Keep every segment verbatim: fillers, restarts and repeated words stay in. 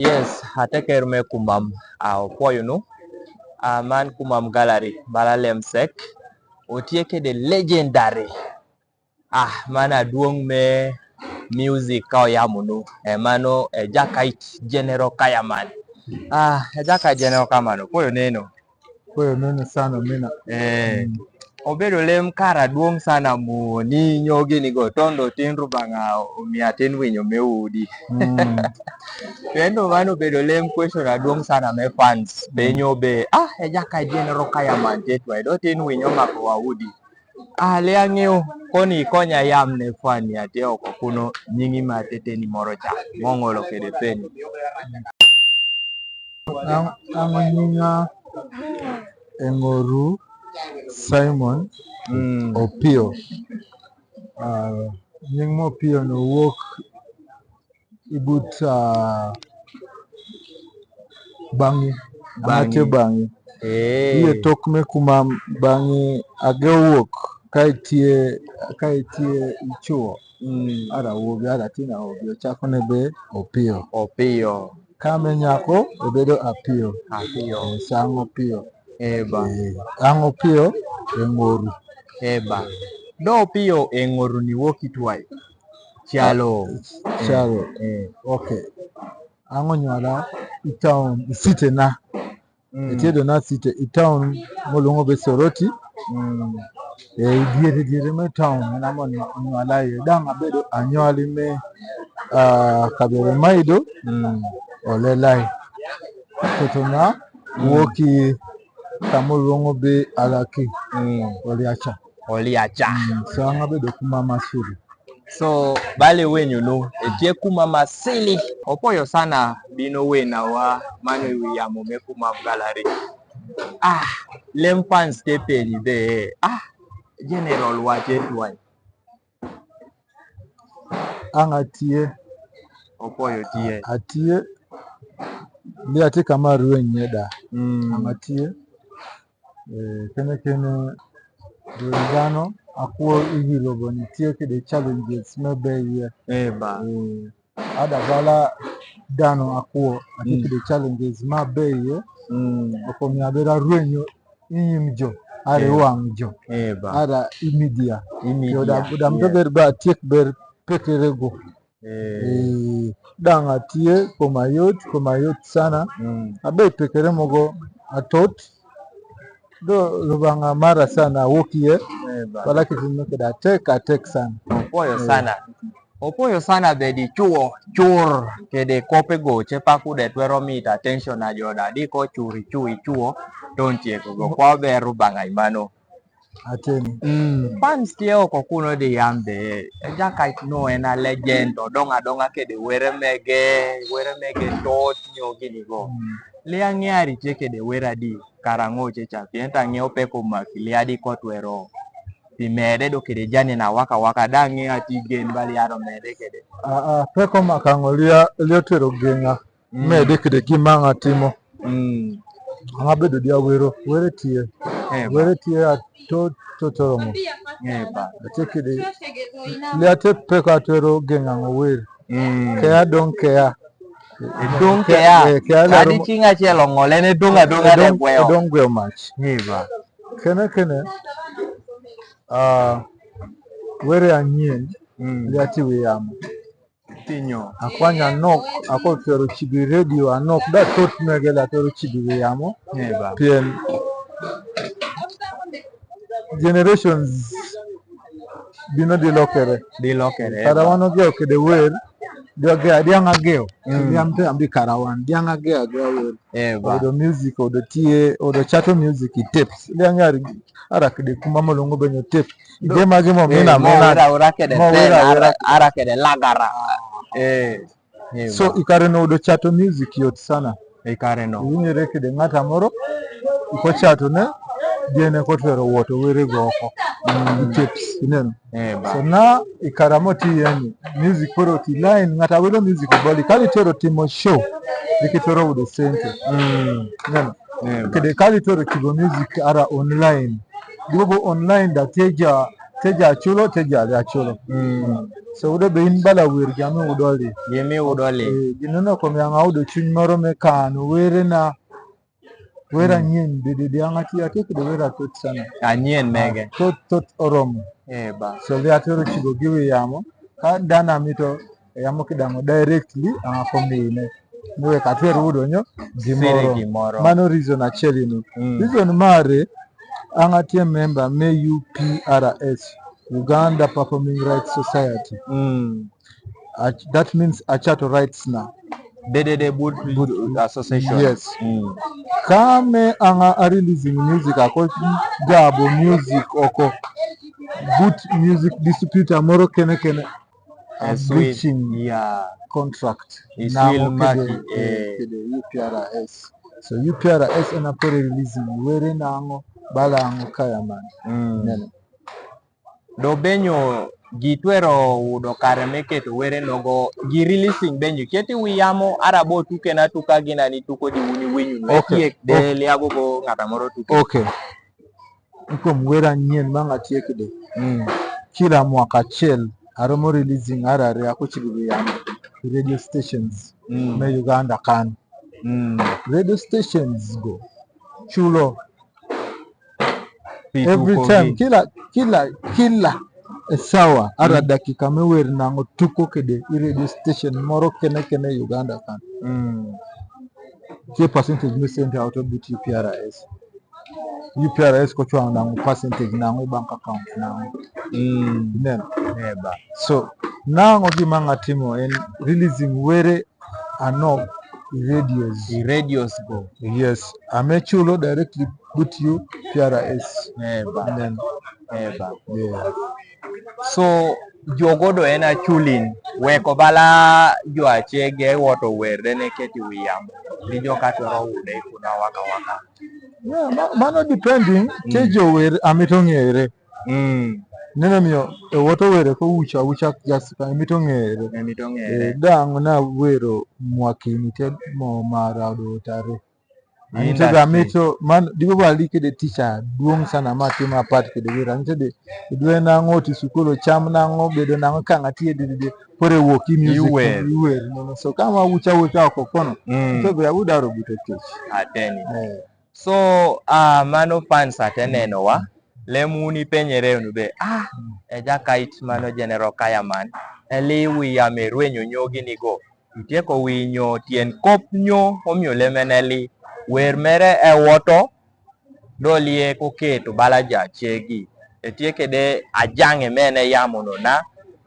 Yes, ateker me kumam, a, opwoyo nu. A, man kumam gallery, bala lem sek. Otye kede legendary. A, man aduong' me music ka oyamo nu. E, mano, e, Jakait General Kayaman. A, e, Jakait General Kayaman, opwoyo neno. Opwoyo neno sana mina. E, obedo lem kara duong' sana muni nyogi ni go tondo tin rubanga omiya tin winyo me udi. Pendo mano obedo lem question aduong' sana me fans. Penyo be, a, e Jakait General Kayaman tetwa, do tin winyo mako wa udi. A, le ang'iyo, koni ikonya yam ne fan ya te oko kuno nyingi ma teteni moro cha. Mongolo kede peni. An, an nyinga Engoru Simon Opio. A, nying mo Opio no wuok i but, a, Bang'i. Bang'i. An atye Bang'i. E. Iye tok me kumam Bang'i age wuok ka itye, ka itye ichuo. Ara wuobi, ara tin awobi, ochako ne be Opio. Opio. Ka me nyako, obedo Apio. Apio. E, sang' Opio. E ba. E, ang' Opio, Engoru. E ba. Do Opio Engoru ni wuok itwayo. Chalo. Chalo. E. Ok. Ang' onywala i town, i city na. Etye do na city, i town moluongo be Soroti. E, i diere, diere me town, en ema onywala iye. Dang' abedo anywali me, a, Kaberamaido, Olelai. Toto na, wuok i kama oluongo be Alaki. Oliacha. Oliacha. So an abedo kuma Masiri. So, bale wenyo no, etye kuma Masili. Opwoyo sana bino wena wa, mano i wi yamo me kumam gallery. A, lem fans te peni be, a, General wa te twany. An atye. Opwoyo tye. Atye. Li atye kama rweny nye da. An atye. E, kene kene, e, dano akwor i wi lobo ni tye kede challenges me be iye. E ba. E, ada bala dano akwor atye kede challenges me be iye. Oko mi abeda rwenyo i nyim jo, ara i wang' jo. E ba. Ara i media. I media. Yo da, da mto ber ba tiek ber pekere go. E, dang' atye koma yot, koma yot sana. Abe pekere mogo atot. Do Lubanga mara sana awuok iye. E, ba. Bala kitimo kede atek, atek sana. Opwoyo sana. Opwoyo sana bedi chuo, chur, kede kope go, chepa kude twero mito attention a jo da, di ko chur, ichu, ichuo, ton tieko go. Kwa ber Lubanga i mano. Ateni. Fans tye oko kuno di yambe. E Jakait no en a legend, odong' adong'a kede were mege, were mege tot nyo gini go. Li ang'e ari tye kede were adi, karang'o che cha, pien ta ng'e opeko maki, li adi kotwero. Pi mede do kede jani na waka waka, dang' ng'e ati gen bali aro mede kede. A, a, peko maka ng'o li a, li otwero geng'a. Mede kede gima ng'a timo. Ng'a bedo di awero, were tye. E ba. Were tye a to, to toromo. E ba. Atye kede, li ate peko atwero geng'a ng'o wer. Kea dong' kea. E dong' kea. E, kea kadi laro mo- ching' achiel ong'ol, en e dong' adong'a de gweyo. Dong' gweyo mach. E ba. Kene, kene, a, were anyien, li ati wi yamo. Tinyo. Akwany anok, akotero chibi radio, anok da tot mege la tero chibi wi yamo. E ba. Pien generations bino di lokere. Di lokere, e ba. Kara wan ogeo kede wer, di ogeo, di ang' ageo. Di am te am di kara wan, di ang' ageo, ageo wer. E ba. Odo music, odo tie, odo chato music i tapes. Li ang'e ari, ara kede kuma molongo benyo tape. Ge magi mo mina, mo mina. Wera, wera kede mo pen, wera, ara, wera. Ara kede lagara. E. E ba. So, i kare no odo chato music yot sana. I kare no. Iwinjore kede ng'ata moro, iko chato ne, diene kotwero woto were go oko. I tapes, ineno. E ba. So na i kara mo ti yani, music koro ti line, ng'ata wero music boli, kali tero timo show, iki tero udo sente. Ineno. E ba. Kede kali tero tigo music ara online. Dibo bo online da teja Te ja culo, te ja ya culo. So wudo be in bala wer gi ami wudo li. Gi ami wudo li. Gi nono ko mi anga wudo cuny moro me kano were na were anyien didi di anga ti ake kede were atot sana. Anyien mege. Tot tot oromo. Eh ba. So li atero cigo gi wi yamo. Ka dana mito yamo kidango directly anga komine. Niwe ka tero wudo nyo gimoro. Mano reason achiel ni. Reason mare anga tie member me U P R S, Uganda Performing Rights Society. That means acato rights na. Dedede but association. Yes. Kame anga a releasing music ako jabo music oko but music distributor moro kene kene a breaching contract. Nango kede U P R S. So U P R S ena pere releasing were nango bala ango kaya man. Nene. Do benyo gi twero wudo kare me keto were nogo gi releasing benyo keti wi yamo arabo tuke na tuka gina ni tuko di wuni winyu no. Okay. Eki ek de liago go ngata moro tuke. Okay. Nkom were anyien ma ngati ekide. Kila mwaka achiel aromo releasing arare ako cibi wi yamo radio stations me Uganda kan. Radio stations go culo. Every time kila kila kila sawa ara dakika me wer nango tuko kede i radio station moro kene kene Uganda kan. Tie percentage me send out but U P R S. U P R S ko cuang nango percentage nango bank account nango. Nen. Eba. So nango gima ngatimo en releasing were anok i radios. I radios go. Yes. Ame culo directly but U P R S. Eba. Amen. Eba. Yeah. So jogo do ena culin weko bala jo achege woto werde ne keti wi yamo. Ni jo katoro wude kuna waka waka. Yeah, ma, mano depending te jo wer amito ng'ere. Neno miyo e woto were ko ucha ucha just ka mito ng'ere. Mito ng'ere. Dang na wero mwakini te mo mara do tare. Anite ga mito man dibo ba like de teacher duong sana ma tima part kede wera anite de dwe nango ti sukulu cham nango bedo nango kanga tie de de pore woki music iwer. Iwer no so kama ucha ucha ko kono. To be abu daro buto kech. Ateni. Eh. So, ah, mano fans ateneno wa. Lem uni penyere unu be, ah, e ja kait mano General Kayaman. Eli wi ya me rwenyo nyogi ni go. Itieko winyo tien kop nyo omiyo lemen eli. Wer mere e woto. Dolie koketo bala ja chegi. Etie kede ajang' emene yamo no na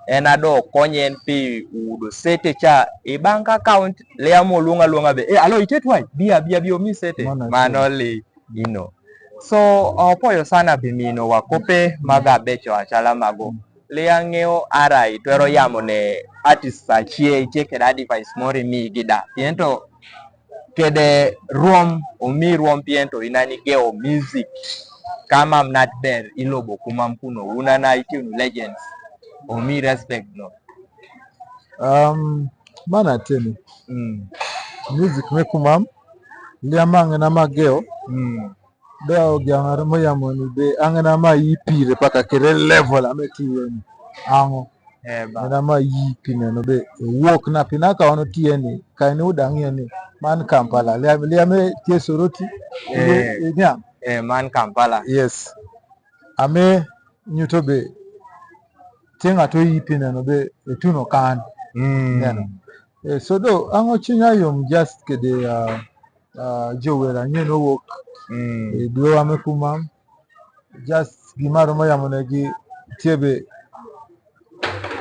en ado konyen pi udo sete cha i bank account le amo luonga luonga be. Eh, alo ite twai bia bia bia omi sete. Mano li ino. So opoyo sana bi mino wa kope maga becho achala mago. Le ang'eyo ara itwero yamo ne artist achie itie kede advice moro imi gida. Tiento kede ruom omi ruom piento inani geo music. Kama mnat ber ilobo kumam kuno unana itinu legends omi respect no. Um, mana teni. Mm. Music me kumam liama ngena mageo. Mm. Da ogiangare mo yamoni be angena ma ipire paka kere level ame tiweni. Ango. Eba. Ena ma yi pi neno be e wok na pi na ka ono tieni ka ini uda ng'ieni man Kampala. Lia lia me tie Soroti. Eh. Nia. Eh, man Kampala. Yes. Ame nyuto be tie ng'ato yi pi neno be etuno kan. Mm. Neno. Eh, so do ango chinya yom just kede uh, uh, jowera nyen owok. Mm. Eh, dwe wa me kumam. Just gimaro ma yamo ne gi tiebe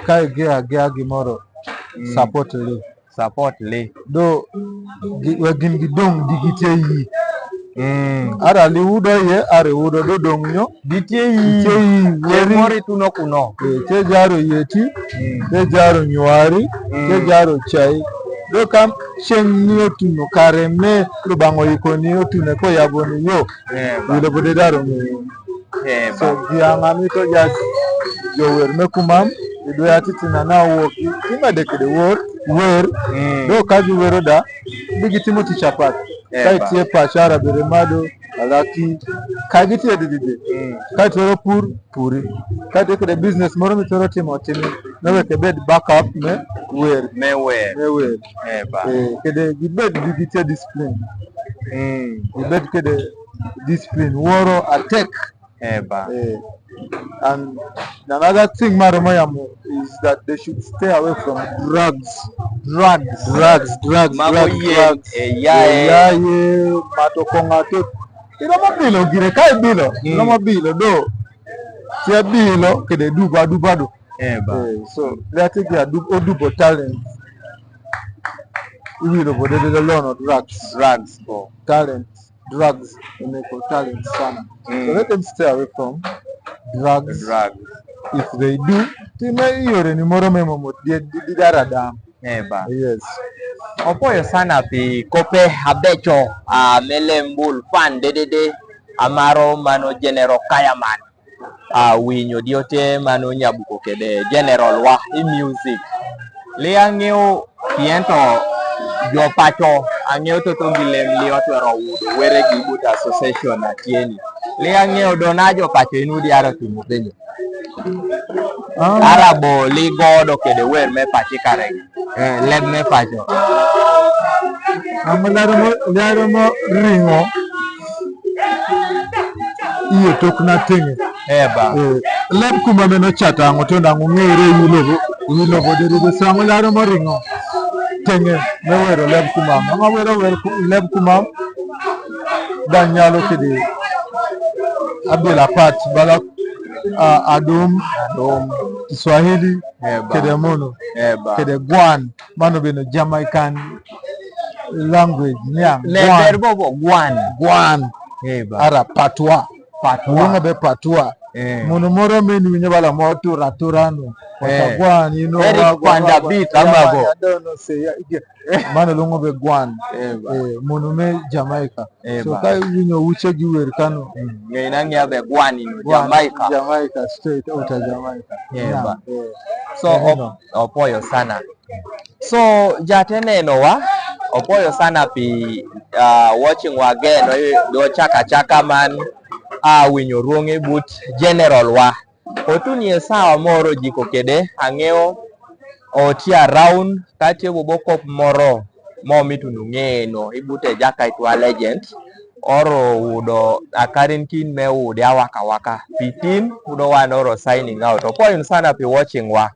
ka igea gea gimoro. Mm. Support li. Support li. Do gi, we gin gi dong di gi tie yi. Mm. Ara li udo ye are udo do dong nyo di tie yi. Tie yi weri mori tuno kuno. Eh, tie jaro yeti. Mm. Tie jaro nyuari. Mm. Tie jaro chai. Do kam cheng ni otuno kare me lubango iko ni otune ko yabo ni yo. Eh, ba. Wile bode daro mi. Eh, so ba. Gi ang'a mi to ja jower me kumam idwe atiti na na woki imede kede wor wer. Mm. Do ka gi wero da bigi timo ti chapat. Eh, ka ba. Itie pa chara bere mado alaki. Ka gitye didide. Mm. Ka itwero pur, puri. Ka itye kede business moro mitwero timo, timi. Me wek ibed backup me wer. Me wer. Me wer. Eh, ba. Eh, kede gibed gi, gitye discipline. Mm. Gibed kede discipline. Wuoro atek. Eh, ba. Eh, and another thing maromo yamo is that they should stay away from drugs. Drugs. Drugs, drugs, mago drugs, yien, drugs. Eh, yaye. Eh, yaye, mato kongato. Iromo bilo gire, ka ibilo. Mm. Iromo bilo, do. Tia bilo, kede dubo, adubo, adu. Eh, ba. Eh, so, they are taking adubo, odubo talent. Iwilo bo dede lono drugs. Drugs, bo. Talent. Drugs, they make for talent sana. Mm. So let them stay away from drugs. Drugs. If they do, time yore ni moro me momot, di, di, di dara dam. Eh, ba. Yes. Opwoyo sana pi kope abeco, ah, me lembul pan dedede, amaro mano General Kayaman. Ah, winyo diote mano nyabuko kede General wa i music. Li ang'eyo pien to jo paco, ang'eyo toto gi lem li otwero wudo were gi but association atieni. Li ang'eyo dona jo paco in udi aro timo penyo. Ah. Arabo li godo kede wer me paci karegi. Eh, leb me paco. Ama laro mo, laro mo ringo. Iye tok na tenge. Eh, ba. Eh, leb kuma meno chata ngo to nangu ngere yulo bo, yulo bo dede de sango laro mo ringo. Tenge, me wero leb kuma. Ama wero, wero ku-, leb kuma. Da nyalo kede. Abila pat, bala, ah, adum. Adum. Kiswahili. Eh, ba. Kede mono. Eh, ba. Kede gwan. Mano beno Jamaican language, niang'. Ne gwan. Ber bobo, gwan. Gwan. Eh, ba. Ara patwa. Patwa. Luongo be patwa. Eh. Mono moro meni winyo bala mo tura tura no. Kota gwan, you know, Eric wa gwan, Panda wa gwan. Beat, ama go. I don't know, say, yeah, yeah. Mano luongo be gwan. Eh, ba. Eh, mono me Jamaica. Eh, so ba. Ka winyo wuche gi wer kano. Mm. Ng'e na ng'e be gwan in Jamaica. Jamaica, straight out of Jamaica. Eh, ba. Eh. So, eh, op-, opwoyo sana. So, jate neno wa, opwoyo sana pi, ah, watching wa again, do chaka chaka man, ah, winyo ruong'e but General wa. Otunie sawa moro jiko kede, ang'eyo, otie around, ka tie bobo kop moro, mo mitunu ng'eno, ibute jaka itwa legend, oro udo akarin kin me ude awaka waka, pitin, udo wan oro signing out. Opwoyo sana pi watching wa.